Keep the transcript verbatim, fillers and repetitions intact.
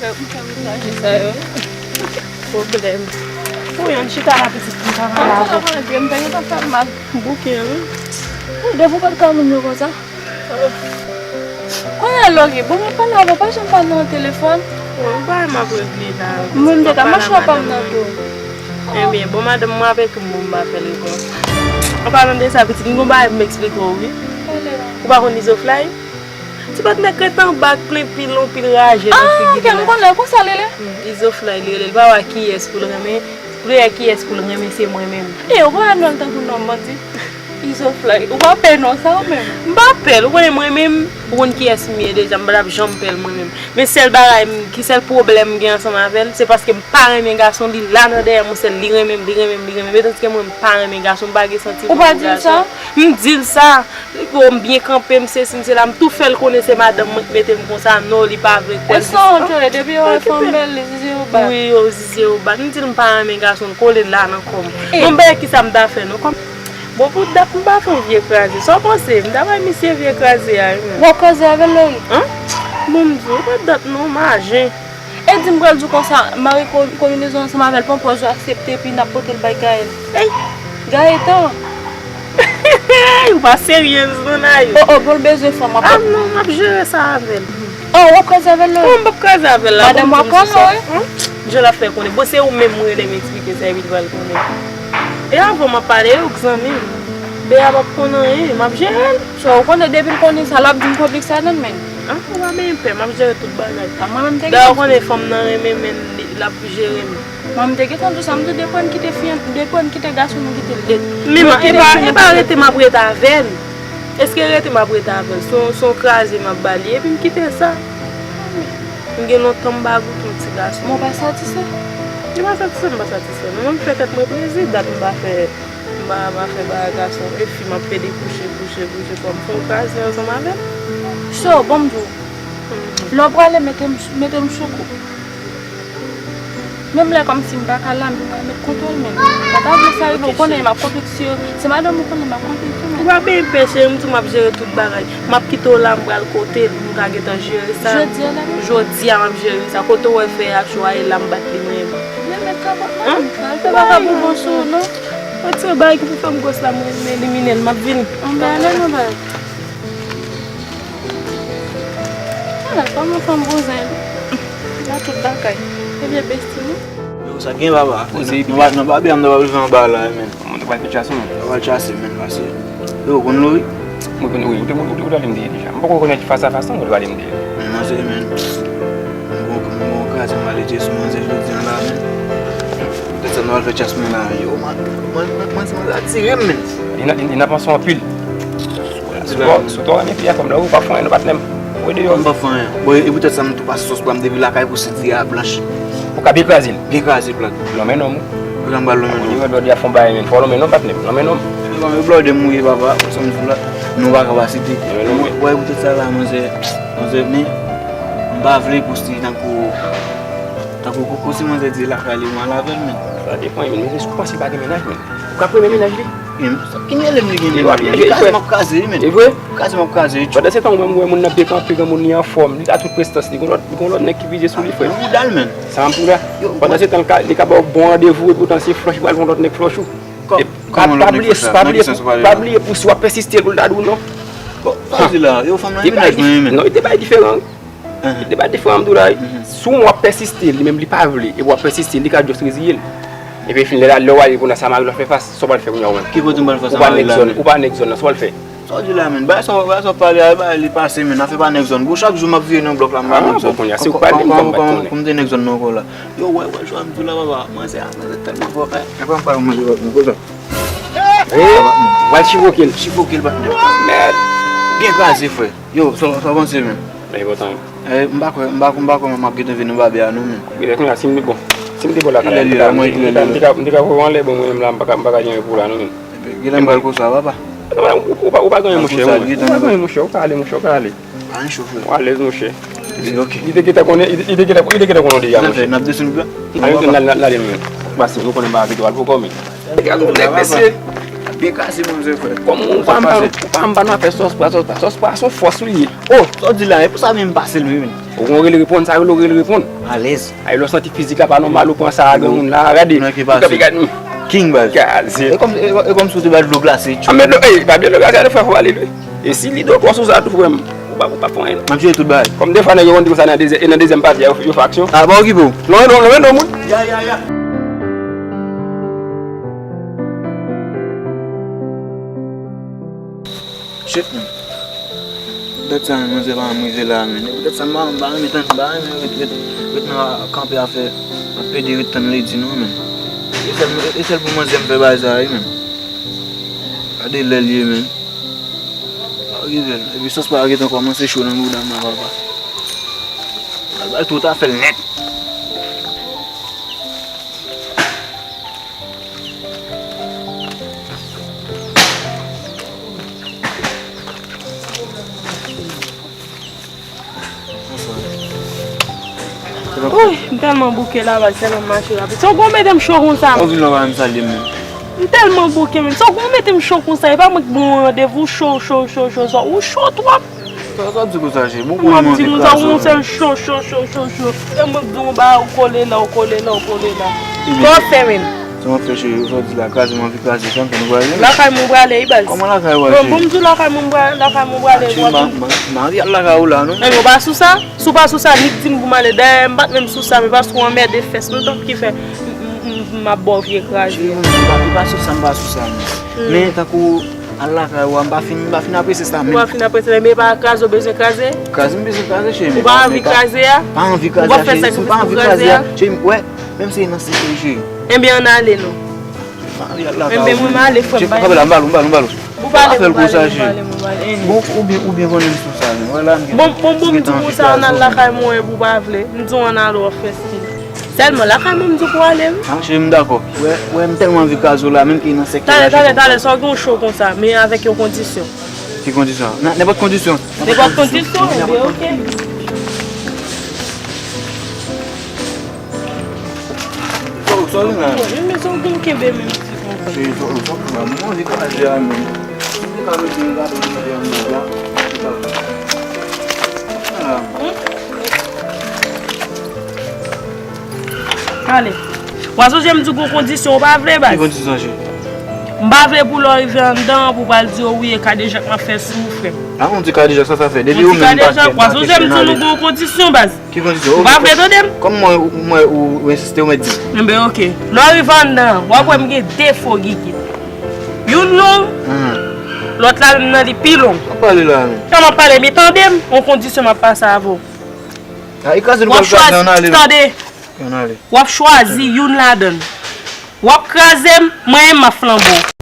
Ou fè m chaje sa yo. Pwoblèm. Ou yon chita la pitit m pa mal avè. Sa pa antre, m pa gentan fè l mal. Bouke, wi. Depi w pa t ka moun yo konsa. Kounye a lè w gen, bon, mwen pale avè w, pa janm pale nan telefòn. Bon, m pa renmen ap regle la. Mwen m te ka mache w ap ap nan do. Ebyen, bon, madanm mwen avèk m, bon, m pa fè l repons. An palan de sa, pitit, m gon bagay pou m eksplike w, wi. Ou pa konn Izo Fly? Ti patnè k ret anba k plen pil, yon pil raje nan figi l la. Ah, m konnen, konsa li rele? Hmm, Izo Fly li rele, li pa wè kiyès pou l renmen. Pou l wè kiyès pou l renmen, se mwen menm. E, ou pa wè non l tankou non bandi? Izo Fly, ou pa pè non sa ou menm? M pa pè l, ou konnen mwen menm, ou konn kiyès m ye deja, m pa t ap janm pè l mwen menm. Men sèl bagay m, ki sèl pwoblèm m gen ansanm avè l, se paske m pa renmen gason, li la nan dèyè m, ou sèl, li renmen m, li renmen m, li renmen m, men tandiske mwen, m pa renmen gason, m pa gen santiman pou gason. Ou pa di l sa? M di l sa. Bon, m byen kanpe, m sesi, m sela, m tou fè l konnen se madanm mwen ki mete m konsa, non, li pa vle kwè l. E san wont yo ye, depi yo wè fanm bèl, li zizi yo bat. Wi, yo zizi yo bat. M di l m pa renmen gason, l kole la nan kò m. Bon, m pa wè kisa m ta fè, non, kòm. Bon, pou dat, m pa fè yon vye kraze. Sa w panse? M ta bay misye vye kraze a, wi, menm. W ap kraze avè l, Lori? An? Bon, m di w, pa dat, non, m ajen. E di m pral di w konsa, mare ko-, kominezon ansanm avè l, pran pòz ou aksepte, epi n ap pote l bay Gaël. Ey! Gaëtan! Ou pa seryez, non, Nayou? Oh, oh, bon, l bezwen fanm, w ap... Ah, non, m ap jere sa avè l. Oh, w ap kraze avè l, la? Non, m p ap kraze avè l, la. Madanm w ap konnen, wi. Jan l ap fè konnen. Bon, se ou menm m rele m eksplike sa, epi l pral konnen. E avan m ap pale, ou k zanmi m. Bea p ap konn anyen, m ap jere l. So, ou konnen depi l konnen sa, l ap di m konplik sa nan men. Ah, ou pa benyen pè, m ap jere tout bagay. Ah, mwen menm te... Dayè, ou konnen fanm nan renmen men l, l ap jere m. Mwen, m te gentan di w sa, m di w depi n kite fi an, depi n kite gason, nou kite l. Men e pa, e pa rete m ap rete avè l. Èske rete m ap rete avè l? Se yon, se yon kraze m ap ba li, epi m kite sa. M gen lontan m pa goute yon ti gason. Men w pa satisfè? Li pa satisfè, m pa satisfè. Mwen, m fè tèt mwen plezi, dat m pa fè, m pa, m pa fè bagay gason. E fi m ap pede kouche, kouche, kouche, fò m fè yon kraze ansanm avè l. So, bon, m di w, lè w prale, mete m, mete m sou kou. Menm lè kòmsi m pa ka la, m pa met kontwòl menm. M pa ta vle sa rive, ou konnen m ap konplik si yo. Se madanm ou konnen m ap konplik tou menm. Ou pa benyen pè cheri, m di w m ap jere tout bagay. M ap kite w la, m pral kote l, m ka gentan jere sa. Jodi a la menm? Jodi a m ap jere sa. Kote w wè fè a cho a, e la m bat li mwen menm. Men mèt kapòt mwen, m pral fè bagay pou bon sou ou non. Retire bagay ki pou fè m gwòs la, mwen elimine l, m ap vini. Anben ale non baz. Ala, kòman fanm bouzen nan tout bagay. Ebyen, besti, non? Yo, sa gen, papa? Poze, non, pa, non, pa byen, non, pa rive anba la, men. Mwen, nou pral fè chase, men. Nou pral chase, men, pase. Yo, ou konn Lori? Mwen konn Lori. Ou te, ou te, ou te pale m de li deja. Mwen poko konnen fas a fas, non, ou te pale m de li. Men, manzè, men. Mwen gon, mwen gon kraze malede sou manzè jodi a la, men. Poutèt sa, nou al fè chase, men, la. Yo, man, man, man, manzè atire m, men. Li nan, li, li nan panse anpil. Sou twa, sou twa, men fi a fanm la, ou pa fè anyen, non, patnè m. Ou deyò. M pa fè anyen. Bon, e poutèt sa, m tou pase sòs pwa m depi lakay pou senti a blanch. Ou ka byen kraze l. Byen kraze plat. Lonmen nonm ou. Ou jan m pral lonmen nonm. Ou deyò, deyò, fè yon bagay, men fò lonmen nonm, patnè m. Lonmen nonm. Epi, ban m blòdè mouye, papa, ou sa m di la. Nou pa kapasite. Lonmen nonm, wi. Wè, poutèt sa la, manzè, manzè, men, m pa vle pou senti tankou, tankou koko, si manzè di lakay li, m al avè l, men. Sa depann, men, men, si w panse pa gen mennaj, men. Ou ka premye mennaj li? Gen, ki mele m li gen menm? Li kraze m ap kraze li, men. E vre? Kraze m ap kraze li. Pandan se tan, ou menm, ou wè moun nan byen kanpe, gen moun li anfòm, li a tout prestans li, gon lòt, gon lòt nèg ki vize sou li, frè. Bouda l, men. Sa m pou la. Pandan se tan, li ka, li ka ba w bon randevou, epoutan se flòch, li pral pran lòt nèg flòch ou. Pa bliye, pa bliye, pa bliye pou si w ap pèsiste pou l ta di w non. Bon, sa w di la, yo, fanm nan, e mennaj mwen, men. Non, li te bay diferan. Li te bay diferan, m di w la, wi. Si w ap pèsiste, li menm li pa vle, epi w ap pèsiste, li ka just reziye l. Epi fin lè la, lè w ale pou nan sa mari w ap fè fas, sa w pral fè kounye a ou menm? Ki kote m pral fè sa mari la, men? Ou pa nèg zòn, ou pa nèg zòn nan, sa w pral fè? Sa w di la, men? Bagay sa, bagay sa w pale a, bagay li pase, men, afè pa nèg zòn. Bon, chak jou m ap vire nan blòk la, m pa nèg zòn. Ah, bon, kounye a, se ou k pale, m pa konn. Kòman m te nèg zòn nan ankò la? Yo, wè, wè, jwa m di w la, papa, manzè a, manzè tèlman fò, frè. Epa m pral manje lòt moun konsa. Hey, w al chifoke l. Chifoke l, patnè. Mèd. Byen kraze, frè. Yo, sa, sa w panse, men? Li enpòtan, wi. Eh, m pa kwè, m pa, m pa kwè m ap gentan vin nan babè a, non, men. Gade, kounye a, si m te, bon, si m te bò lakay la, m te ka, m te ka, m te ka voye w anlè, bon, mwen menm la, m pa ka, m pa ka gen anyen pou w la, non, men. Gentan m pral konsa, papa. Ou pa, ou pa, ou pa gen anyen, monchè, ou pa gen anyen, monchè, ou ka ale, monchè, ou ka ale. Pa gen cho, frè. Ou alèz, monchè. Ok. Li te gentan konnen, li te, li te gentan, li te gentan konnen deja, monchè. N ap desann la. Ann, ann, ann, ann, ann, ann. Pase, nou konnen m pa avè w al pou kò, men. Gade yon nèg, mesye. Byen kase, manzè, frè. Kòm ou pa m pa, ou pa m pa nan afè sòs pwa, sòs pwa, sòs pwa se yon fòs ou ye. Oh, sa w di la, e pou sa menm m pase l, wi, men. Ou konn rele reponn, sa rele w rele reponn. Alèz. Ay, lè w santi fizik la pa nòmal, ou pran sa a granmoun la, gade. Ou nan ki pase? Gade, gade. King baz. Gade. E kòm, e, e kòmsi w te ba dlo glase, tchou. A, men dlo, ey, pa dlo glase, frè, fò ale, wi. E si li dlo kò sou sa tou, frè m, ou pa, ou pa fè anyen, non. M ap jere tout bagay. Kòm defwa nèg yo konn di konsa nan dezyè-, nan dezyèm pati a, yo, yo fè aksyon. A, pa okipe w. Non, non, non, non, moun. Ya, ya, ya. Shit, man. Poutèt sa, men, manzè pa janm rive la, men. E poutèt sa, m pa, m pa renmen tann, m pa renmen ret, ret, ret nan kanpe a fè, ap plede ret tann ledi, non, men. E sèl, e sèl pou manzè m fè bagay sa, wi, men. Gade lè l ye, men. Pa rive l. Epi sòs pa gentan kòmanse cho nan bouda m nan, papa. Al bay tout afè l nèt. Wouy, m tèlman bouke la, baz, tèlman m mache rapid. Sa w gon mete m cho konsa? Ou vin la, pa menm salye m menm. M tèlman bouke, menm. Sa w gon mete m cho konsa? E pa mwen k ba w randevou cho, cho, cho, cho, cho. Ou cho twòp. Sa, sa w di konsa, cheri? Bon, mwen di konsa, ou sèl cho, cho, cho, cho, cho. E mwen di w ba, ou kole la, ou kole la, ou kole la. Sa w ap fè, menm? Sa w ap fè, cheri? Sa w di la, kraze, m anvi kraze, sa m fè, nou prale? Lakay mwen prale, wi, baz. Kòman lakay ou, cheri? Bon, m di w lakay mwen prale, lakay mwen prale. Cheri, m pa, m pa, m pa anvi al lakay ou la, non. Enben, ou pa sou sa? Si w pa sou sa, nik di m pou m ale. Dayè, m pa t menm sou sa, men paske w anmède fès mwen, donk ki fè m, m, m, m ap ba w vye kraze. Cheri, m pa, m pa sou sa, m pa sou sa, non. Men tankou al lakay ou a, m pa fin, m pa fin apresye sa, men. Ou pa fin apresye, men e pa kraze w bezwen kraze? Kraze m bezwen kraze, cheri, men pa anvi kraze a? Pa anvi kraze a, cheri. Si m pa anvi kraze a, cheri, wè, menm si e nan sekrè, cheri. Enben, ann ale non. M pa anvi al lakay ou. Enben, mwen, m ale, frè m, pa. Kanpe la, m ba l ou, m ba l ou, m ba l ou. Ou pa fè l konsa, cheri. Bon, ou byen, ou byen konnen m sou sa, men. Wè la, m gen. Bon, bon, bon, m di w konsa, ann al lakay mwen, epi w pa vle. M di w ann ale, w ap fè stil. Sèlman lakay mwen m di w pou ale, wi. A, cheri, m dakò. Wè, wè, m tèlman anvi kraze w la, menm ki nan sektè la. Talè, talè, talè, sa w gen w cho konsa, men avèk yon kondisyon. Ki kondisyon? Nan nenpòt kondisyon. Nenpòt kondisyon, enben, oke. Sa w, sa w gen la? Bon, men sa w gen w kenbe menm ti konsa. Cheri, sa w, sa w gen la? Mwen anvi kraze a menm. Ou ka mete yon gade yon gade yon gade la. Ale. W a sonje m di w gon kondisyon ou pa vle, baz? Ki kondisyon, cheri? M pa vle pou lè w rive anndan an, pou w pral di yo, wi, e kadejak m ap fè sou ou, frè m. A, ou di kadejak sa, sa fè. Depi ou menm m pa fè, m pa kesyonnen ale. W a sonje m di w nou gon kondisyon, baz? Ki kondisyon? Ou pa vle tande m? Kòm mwen, mwen, ou, ou ensiste, ou mèt di m. Enben, oke. Lè w rive anndan an, w ap wè m gen de fo gigit. Youn long, lòt la menm nan li pi long. Sa w pale la menm? Sa m ap pale, men tande m, yon kondisyon m ap pase avè w. A, e kraze nou pral kraze, ann ale non. Tande. Ann ale. W ap chwazi youn ladan l. W ap kraze m, mwen menm m ap flanbe w.